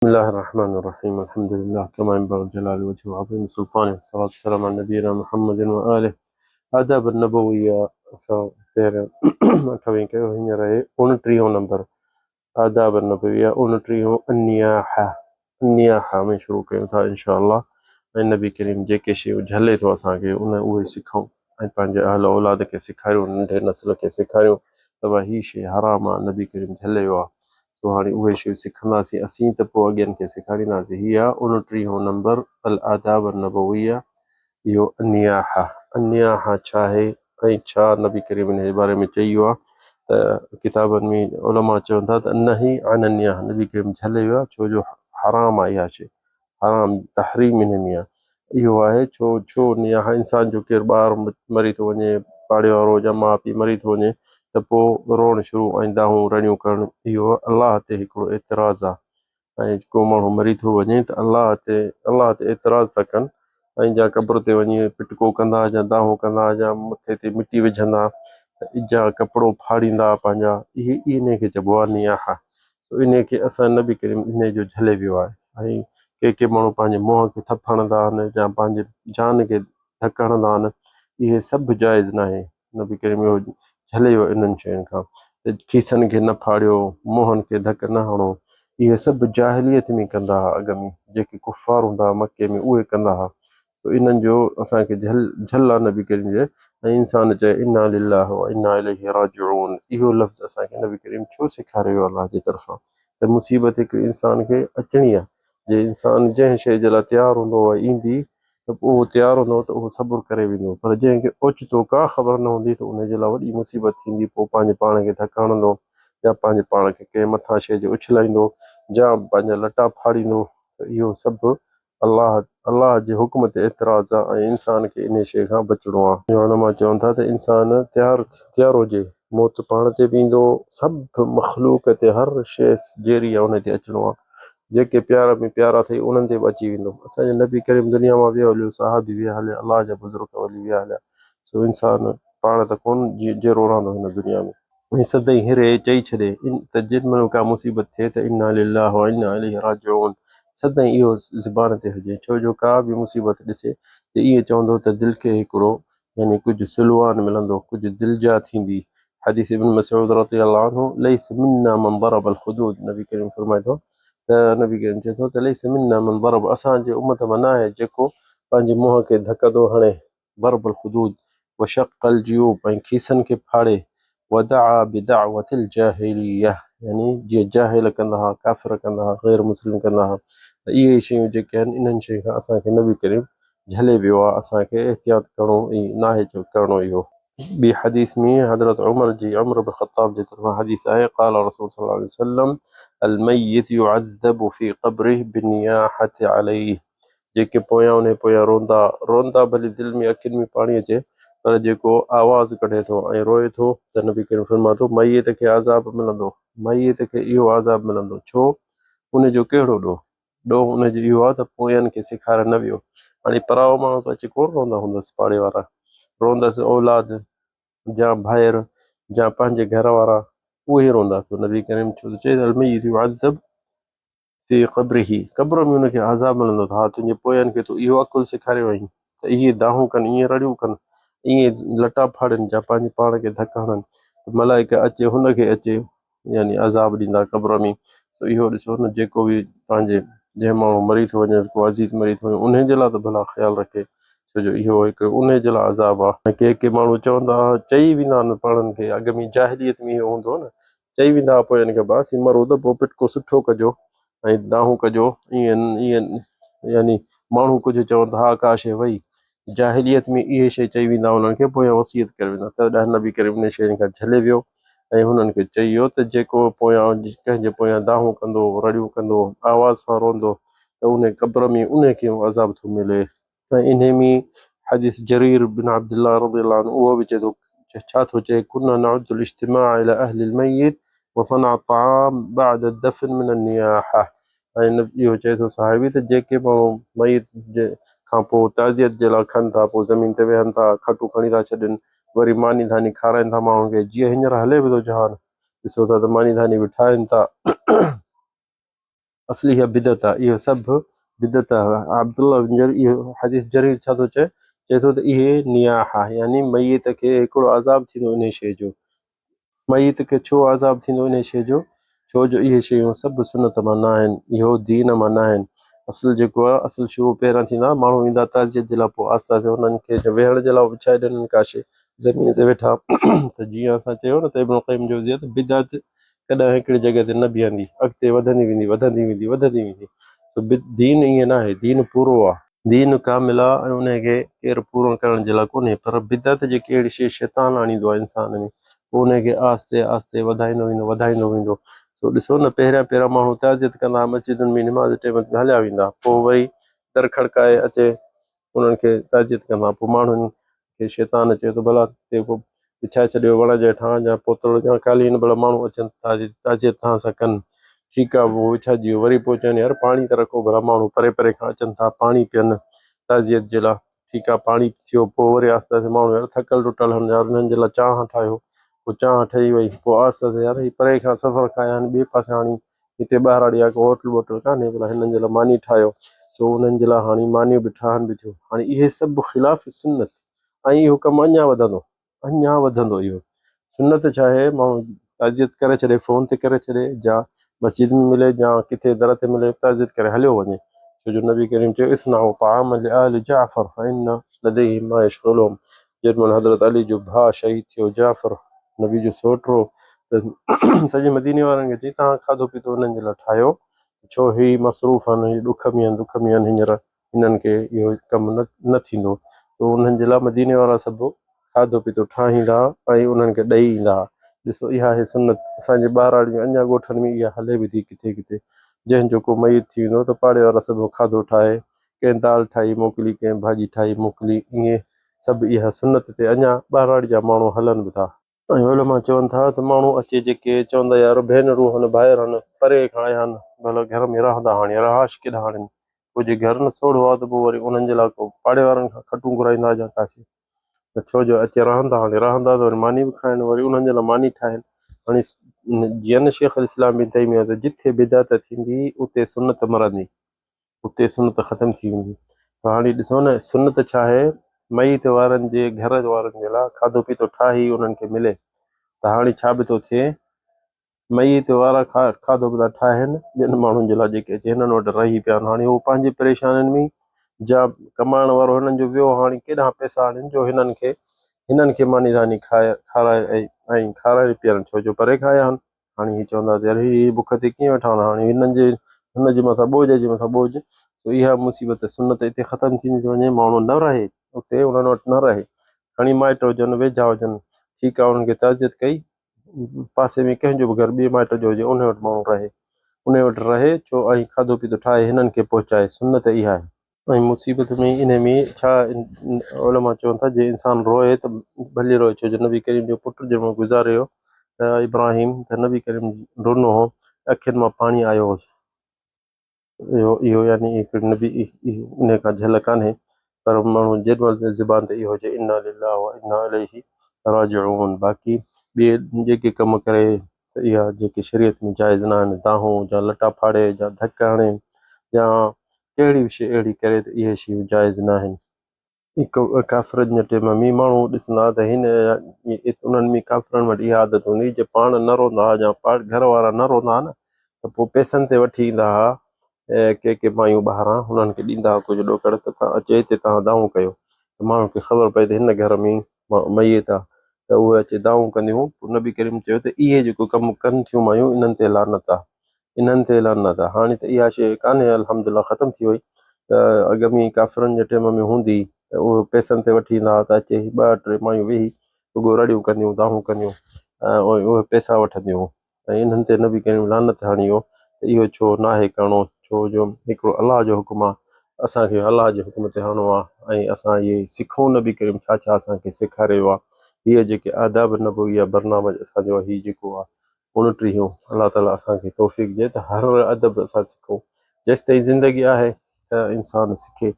بسم الله الرحمن الرحيم الحمد لله كما ينبغي لجلال وجهه وعظيم سلطانه والصلاة والسلام على نبينا محمد وآله آداب النبويه اسان پهريون اٺاويهين ڪيو هينئر آهي اڻٽيهون نمبر آداب النبويه اڻٽيهون النياحه النياحه ۾ شروع ڪيون ٿا انشاء الله ۽ نبي ڪريم جيڪي شيون جهلي ٿو اسان کي ان اهي سکون ۽ پنهنجي اهل اولاد کي سيکاريون ننڍي نسل کي سيکاريون ته ڀاء هي شي حرام آ نبي ڪريم جهلي ويو آ سو هاڻي اهي شيون سکنداسين اسين ته پوء اڳين کي سيکارينداسين. هي آ اڻٽيهون نمبر الآداب النبويه اهو النياحه النياحه ڇا آهي ۽ ڇا نبي ڪريم ان جي باري ۾ چئي ويو آ ته ڪتابن ۾ علماء چون ٿا ته النهي عن النياحه نبي ڪريم جهلي ويو آ ڇو جو حرام آ اها شي حرام تحريم ان ۾ آ اهو آهي ڇو ڇو نياحه انسان جو ڪير ٻار مري ٿو وڃي پاڙي وارو يا ماء پيء مري ٿو وڃي ته پوء روئڻ شروع ۽ دانهون رڙيون ڪرڻ اهو الله تي هڪڙو اعتراض آ ۽ ڪو ماڻهو مري ٿو وڃي ته الله تي الله تي اعتراض ٿا ڪن ۽ جا قبر تي وڃي پٽڪو ڪندا يا دانهون ڪندا يا مٿي تي مٽي وجهندا يا ڪپڙو ڦاڙيندا پنهنجا اهي انهي کي چئبو آ نياحه سو انهي کي اسان نبي ڪريم انهي جو جهلي ويو آهي ۽ ڪي ڪي ماڻهو پنهنجي منهن کي ٿڦ هڻندا آهن يا پنهنجي جان کي ڌڪ هڻندا آهن اهي سڀ جائز ناهي نبي ڪريم اهو جهلي ويو انهن شين کان ته کيسن کي نه ڦاڙيو منهن کي ڌڪ نه هڻو اهي سڀ جاهليت ۾ ڪندا هئا اڳ ۾ جيڪي ڪفار هوندا هئا مڪي ۾ اهي ڪندا هئا سو انهن جو اسان کي جهل جهل آ نبي ڪريم جي ۽ انسان چئي انا لله و انا اليه راجعون اهو لفظ اسان کي نبي ڪريم ڇو سيکاريو ويو الله جي طرفان ته مصيبت هڪ انسان کي اچڻي آ جي انسان جنهن شيء جي لاء تيار هوندو اها ايندي ته پوء اهو تيار هوندو ته اهو صبر ڪري ويندو پر جنهن کي اوچتو ڪا خبر نه هوندي ته ان جي لاء وڏي مصيبت ٿيندي پوء پنهنجي پاڻ کي ڌڪ هڻندو يا پنهنجي پاڻ کي ڪنهن مٿان شيء جي اڇلائيندو يا پنهنجا لٽا ڦاڙيندو ته اهو سڀ الله الله جي حڪم تي اعتراض آ ۽ انسان کي انهي شيء کان بچڻو آ. علماء چون ٿا ته انسان تيار تيار هجي، موت پاڻ تي به ايندو، سڀ مخلوق تي هر شيء جيئري آ انهي تي اچڻو آ، جيڪي پيار ۾ پيارا اٿئي انهن تي به اچي ويندو. اسان جو نبي ڪريم دنيا مان ويو هليو، صحابي ويا هليا، الله جا بزرگ ولي ويا هليا، سو انسان پاڻ ته ڪونه جيئرو رهندو هن دنيا ۾. ۽ سدائين هري چئي ڇڏي ته جنهن مهل ڪا مصيبت ٿئي ته انا لله و انا اليه راجعون سدائين اهو زبان تي هجي ڇو جو ڪا به مصيبت ڏسي ته ائين چوندو ته دل کي هڪڙو يعني ڪجهه سلوان ملندو ڪجهه دلجاء ٿيندي حديث ابن مسعود رضي الله عنه ليس منا من ضرب الخدود نبي ڪريم فرمائي ٿو ته نبي ڪريم چئي ٿو ته ليس منا من ضرب اسان جي امت مان ناهي جيڪو پنهنجي منهن کي ڌڪ ٿو هڻي ضرب الخدود وشق الجيوب ۽ کيسن کي ڦاڙي ودعا بدعوة الجاهليه يعني جيئن جاهل ڪندا ها ڪافر ڪندا ها غير مسلم ڪندا ها ته اهي ئي شيون جيڪي آهن انهن شين کان اسان کي نبي ڪريم جهلي ويو آهي اسان کي احتياط ڪرڻو ئي ناهي جو ڪرڻو اهو. ٻي حديث ۾ حضرت عمر جي عمر بن خطاب جي طرفان حديث آهي قال رسول صلي الله عليه وسلم الميت يعذب في قبره بالنياحة عليه جيڪي پويان انهي پويان روندا روندا ڀلي دل ۾ اکين ۾ پاڻي اچي پر جيڪو آواز ڪڍي ٿو ۽ روئي ٿو ته نبي ڪريم فرمائي ٿو ميت کي عذاب ملندو ميت کي اهو عذاب ملندو ڇو ان جو ڪهڙو ڏوهه ڏوهه ان جو اهو آهي ته پوين کي سيکاري نه ويو هاڻي پرائو ماڻهو ته اچي ڪونه روندا هوندس پاڙي وارا روندس اولاد جا ڀائر جا پنهنجي گهر وارا اهي روندا ٿو نبي ڪريم ڇو ٿو چئي الميت يعذب في قبره، قبر ۾ ان کي عذاب ملندو ته ها تنهنجي پوين کي تو اهو عقل سيکاريو آهين ته اهي دانهون ڪن، ائين رڙيون ڪن، ائين لٽا ڦاڙين جا پنهنجي پاڻ کي ڌڪ هڻن ته ملائڪ اچي هن کي اچي يعني عذاب ڏيندا قبر ۾. سو اهو ڏسو نه جيڪو به پنهنجي جنهن ماڻهو مري ٿو وڃي ڪو عزيز مري ٿو وڃي انهي جي لاء ته ڀلا خيال رکي ڇو جو اهو هڪ انهي جي لاء عذاب آهي. ۽ ڪي ڪي ماڻهو چوندا چئي ويندا آهن پاڻن کي اڳ ۾ جاهليت ۾ اهو هوندو هو نه چئي ويندا ها پوء ان کي بس مرو ته پوء پٽڪو سٺو ڪجو ۽ دانهون ڪجو ائين ائين يعني ماڻهو ڪجهه چون ته ها ڪا شيء وئي جاهليت ۾ اهي شيء چئي ويندا هنن کي پويان وصيت ڪري ويندا تڏهن نبي ڪريم انهن شين کان جهلي ويو ۽ هنن کي چئي ويو ته جيڪو پويان ڪنهن جي پويان دانهون ڪندو رڙيون ڪندو آواز سان روئندو ته انهي قبر ۾ انهي کي عذاب ٿو ملي. ۽ انهي ۾ حديث جرير بن عبدالله رضي الله عنه اهو به چئي ٿو ڇا ٿو چئي كنا نعد الاجتماع الى اهل الميت وصنع الطعام بعد الدفن من النياحه ۽ اهو چئي ٿو صحابي ته جيڪي ماڻهو ميت جي کان پوء تعزيت جي لاء کن ٿا پوء زمين تي ويهن ٿا کٽون کڻي ٿا ڇڏين وري ماني ڌاني کارائين ٿا ماڻهن کي جيئن هينئر هلي به ٿو جهان ڏسو ٿا ته ماني ڌاني به ٺاهين ٿا. اصل اها بدعت آهي، اهو سڀ بدعت آهي. عبدالله بن جرير اهو حديث جرير ڇا ٿو چئي؟ چئي ٿو ته اهي نياحه يعني ميت کي هڪڙو عذاب ٿيندو انهي شيء جو. ميت کي ڇو عذاب ٿيندو انهي شيء جو؟ ڇو جو اهي شيون سڀ سنت مان ناهن، اهو دين مان ناهن. اصل جيڪو آهي اصل شروع پهريان ٿيندا، ماڻهو ايندا تعزيت جي لاء پوء آهستي آهستي انهن کي ويهڻ جي لاء وڇائي ڏنن ڪا شيء زمين تي ويٺا ته جيئن اسان چيو نه ته ابن قيم جوزيه ته بدعت ڪڏهن هڪڙي جڳهه تي نه بيهندي، اڳتي وڌندي ويندي، وڌندي ويندي، وڌندي ويندي. سو دين ائين ناهي، دين پورو آ. دين ڪامل آ ۽ انهي کي ڪير پورو ڪرڻ جي لاء ڪونهي، پر بدعت جيڪي اهڙي شيء شيطان آڻيندو آ انسان ۾ پوء انهي کي آهستي آهستي وڌائيندو ويندو، وڌائيندو ويندو. سو ڏسو نه پهريان پهريان ماڻهو تعزيت ڪندا ها مسجدن ۾ نماز جي ٽيم تي هليا ويندا ها، پوء وري در کڙڪائي اچي انهن کي تعزيت ڪندا ها، پوء ماڻهن کي شيطان چيو ته ڀلا هتي ڪو وڇائي ڇڏيو وڻ جي هيٺان يا پوتڙو يا قالين ڀلا ماڻهو اچن تعزيت توهان سان ڪن. ٺيڪ آ اهو وڇائجي ويو. وري پوء چون يار پاڻي ته رکو ڀلا ماڻهو پري پري کان اچن ٿا پاڻي پين تعزيت جي لاء. ٺيڪ آ پاڻي ٿيو پوء وري آهستي آهستي ماڻهو يار ٿڪل ٽٽل هن يار انهن جي لاء چانهه ٺاهيو. پوء چانهه ٺهي وئي. پوء آهستي آهستي يار هي پري کان سفر کان آيا آهن ٻئي پاسي هاڻي هتي ٻهراڙي آ ڪو هوٽل ووٽل ڪانهي ڀلا هنن جي لاء ماني ٺاهيو. سو انهن جي لاء هاڻي مانيون به ٺاهن به ٿيون. هاڻي اهي سڀ خلاف سنت ۽ اهو ڪم اڃا وڌندو اڃا وڌندو اهو سنت ڇا آهي ماڻهو تعزيت ڪري ڇڏي فون تي ڪري ڇڏي يا مسجد ۾ ملي يا ڪٿي در تي ملي تعزيت ڪري هليو وڃي ڇو جو نبي ڪريم چيو اصنعوا طعاما لآل جعفر فإن لديهم ما يشغلهم جيڏي مهل حضرت علي جو ڀاء شهيد ٿيو جعفر نبي جو سوٽ هو ته سڄي مديني وارن کي چئي توهان کاڌو پيتو انهن جي لاء ٺاهيو ڇو هي مصروف آهن هي ڏک ۾ آهن دک ۾ آهن هينئر هنن کي اهو ڪم نه نه ٿيندو ته انهن جي لاء مديني وارا سڀ کاڌو پيتو ٺاهيندا ۽ انهن کي ڏئي ايندا ها. ڏسو اها آهي سنت. اسان جي ٻهراڙي ۾ اڃا ڳوٺن ۾ اها هلي به ٿي ڪٿي ڪٿي. جنهن جو ڪو ميت ٿي ويندو ته پاڙي وارا سڀ کاڌو ٺاهي، ڪنهن دال ٺاهي موڪلي، ڪنهن ڀاڄي ٺاهي موڪلي، ائين سڀ اها سنت تي اڃا ٻهراڙي جا ماڻهو هلن به ٿا. ۽ علماء چون ٿا ته ماڻهو اچي جيڪي چوندا يار ڀينرون هن ڀائر هن پري کان آيا آهن ڀلا گهر ۾ رهندا هاڻي رهائش ڪيڏانهن آڻين پوء جي گهر نه سوڙهو آهي ته پوء وري انهن جي لاء ڪو پاڙي وارن کان کٽون گهرائيندا يا ڪا شيء ته ڇو جو اچي رهندا هاڻي رهندا ته وري ماني به کائن وري انهن جي لاء ماني ٺاهين هاڻي جيئن شيخ الاسلام بن تيميه ته جٿي بدعت ٿيندي اتي سنت مرندي. اتي سنت ختم ٿي ويندي ته هاڻي ڏسو نه سنت ڇا آهي ميت وارن جي گهر وارن جي لاء کاڌو پيتو ٺاهي انهن کي ملي ته هاڻي ڇا به ٿو ٿئي ميت وارا کاڌو به ٿا ٺاهن ٻين ماڻهن جي لاء جيڪي اچي هنن وٽ رهي پيا آهن هاڻي هو پنهنجي پريشانين ۾ جا ڪمائڻ وارو هنن جو ويو هاڻي ڪيڏانهن پئسا آڻين جو هنن کي هنن کي ماني راني کائي کارائي ۽ کارائي پيارن ڇو جو پري کان آيا آهن هاڻي هي چوندا ته يار هي بک تي ڪيئن ويٺا آهن هاڻي هنن جي هن جي مٿان ٻوجهه جي مٿان ٻوجهه سو اها مصيبت سنت اتي ختم ٿيندي ٿي وڃي ماڻهو نه رهي اتي انهن وٽ نه رهي کڻي مائٽ هجن ويجها هجن ٺيڪ آهي انهن کي تعزيت ڪئي پاسي ۾ ڪنهن جو به گهر ٻئي مائٽ جو هجي ان وٽ ماڻهو رهي ان وٽ رهي ڇو ۽ کاڌو پيتو ٺاهي هنن کي پهچائي سنت اها آهي. ۽ مصيبت ۾ انهي ۾ ڇا علماء چون ٿا جي انسان روئي ته ڀلي روئي ڇو جو نبي ڪريم جو پٽ جنهن مهل گذاري ويو ته ابراهيم ته نبي ڪريم رنو هو اکين مان پاڻي آيو هوس اهو اهو يعني هڪڙي نبي انهي کان جهل ڪانهي پر ماڻهو جيڏي مهل به زبان تي اهو هجي انا لله و انا اليه راجعون باقي ٻئي جيڪي ڪم ڪري ته اها جيڪي شريعت ۾ جائز نه آهن، دانهون يا لٽا ڦاڙي يا ڌڪ هڻي يا ڪهڙي به شيء اهڙي ڪري ته اهي شيون جائز نه آهن. ڪافرن جي ٽيم ۾ ماڻهو ڏسندا ته هن انهن ۾ ڪافرن وٽ اها عادت هوندي هئي جي پاڻ نه روئندا هئا يا گهر وارا نه روئندا هئا نه ته پوء پئسن تي وٺي ايندا هئا ڪي ڪي مايون ٻاهران انهن کي ڏيندا هئا ڪجهه ڏوڪڙ ته توهان اچي هتي توهان دانهون ڪيو ته ماڻهن کي خبر پئي ته هن گهر ۾ ميت آ ته اهي اچي دانهون ڪنديون. پوء نبي ڪريم چيو ته اهي جيڪو ڪم ڪن ٿيون مايون انهن تي لعنت آ، انهن تي لعنت آ. هاڻي ته اها شيء ڪانهي الحمدلله ختم ٿي وئي ته اڳ ۾ ڪافرن جي ٽيم ۾ هوندي هئي ته اهي پئسن تي وٺي ايندا هئا ته اچي هي ٻه ٽي مايون ويهي رڳو رڙيون ڪنديون دانهون ڪنديون ۽ اهي پئسا وٺنديون. ۽ انهن تي نبي ڪريم لعنت هڻي هو ته اهو ڇو ناهي ڪرڻو ڇو جو هڪڙو الله جو حڪم آهي اسان کي الله جي حڪم تي هلڻو آهي ۽ اسان اهي سکون نبي ڪريم ڇا ڇا اسان کي سيکاري ويو آهي هيء جيڪي آداب نبوي يا برنامج اسان جو هي جيڪو آهي اڻٽيهيون الله تعالي اسان کي توفيق ڏي ته هر ادب اسان سکون جيستائين زندگي آهي ته انسان سکي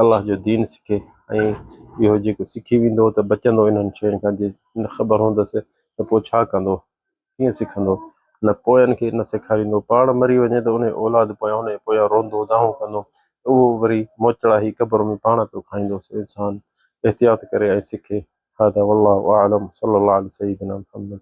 الله جو دين سکي ۽ اهو جيڪو سکي ويندو ته بچندو انهن شين کان جي نه خبر هوندس ته پوء ڇا ڪندو ڪيئن سکندو؟ نه پوين کي نه سيکاريندو. پاڻ مري وڃي ته انهي اولاد پويان انهي پويان روئندو دانهون ڪندو ته اهو وري موچڙا هي قبر ۾ پاڻ پيو کائيندو سو انسان احتياط ڪري ۽ سکي. هذا والله اعلم صلي الله علي سيدنا محمد.